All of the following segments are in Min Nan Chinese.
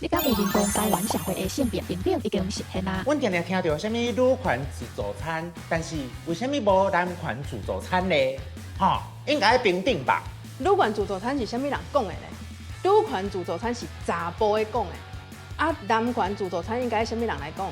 你敢有認同台灣社會的性別平等已經實現啊？阮定定聽著啥物女權自助餐，但是為啥物無男權自助餐呢？吼，應該平等吧？女權自助餐是啥物人講的咧？女權自助餐是查埔的講的，啊，男權自助餐應該啥物人來講？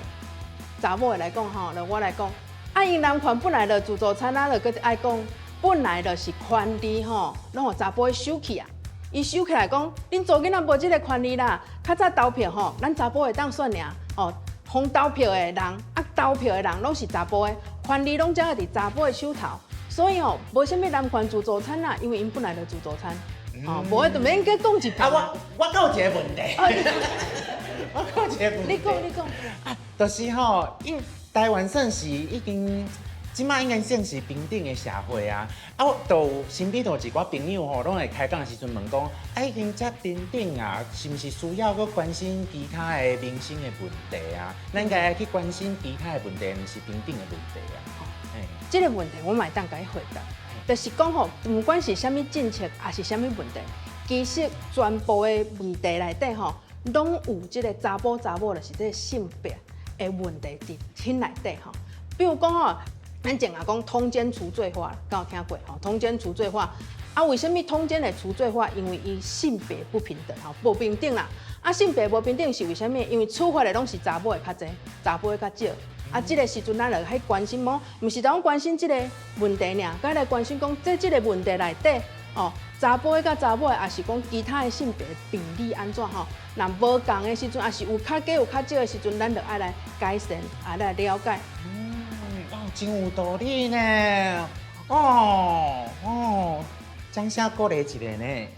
查某的來講吼，就我來講。啊，𪜶男權本來就自助餐啊，就閣愛講，本來就是權利吼，攏予查埔的收去啊。伊收起來講，恁查某囡仔無這个權利啦。較早投票吼，咱查埔會當選爾，吼，予投票的人，啊，投票的人攏是查埔的，權利攏掌握佇查埔的手頭。所以吼，無啥物男權自助餐啦，因為𪜶本來就自助餐，吼，無就免閣講一遍。啊，我閣有一个問題，我閣有一个問題。你講，你講。啊，就是吼，𪜶台灣算是已經，這馬應該算是平等的社會啊。啊，我就身邊就有一寡朋友吼，攏會開講的時陣問講，啊，已經遮平等啊，是毋是需要閣關心其他的民生的問題啊？咱應該去關心其他的問題，毋是平等的問題啊。這个問題我嘛會當共你回答，就是講吼，毋管是啥物政策，抑是啥物問題，其實全部的問題內底吼，攏有這个查埔查某，就是這个性別的問題佇佇內底吼。比如講吼，咱前仔講通姦除罪化，敢有聽過吼？通姦除罪化，啊，為啥物通姦會除罪化？因為伊性別不平等吼，無平等啦。啊，性別無平等是為啥物？因為處罰的攏是查某的較濟，查埔的較少。啊，這个時陣咱就去關心講，毋是講關心這个問題爾，閣來關心講，這個問題內底，哦，查埔的佮查某的，抑是講其他的性別比例按怎吼？若無仝的時陣，抑是有較低有較少的時陣，咱就愛來改善，愛來了解。嗯，哦，真有道理呢。哦哦，掌聲鼓勵一下呢。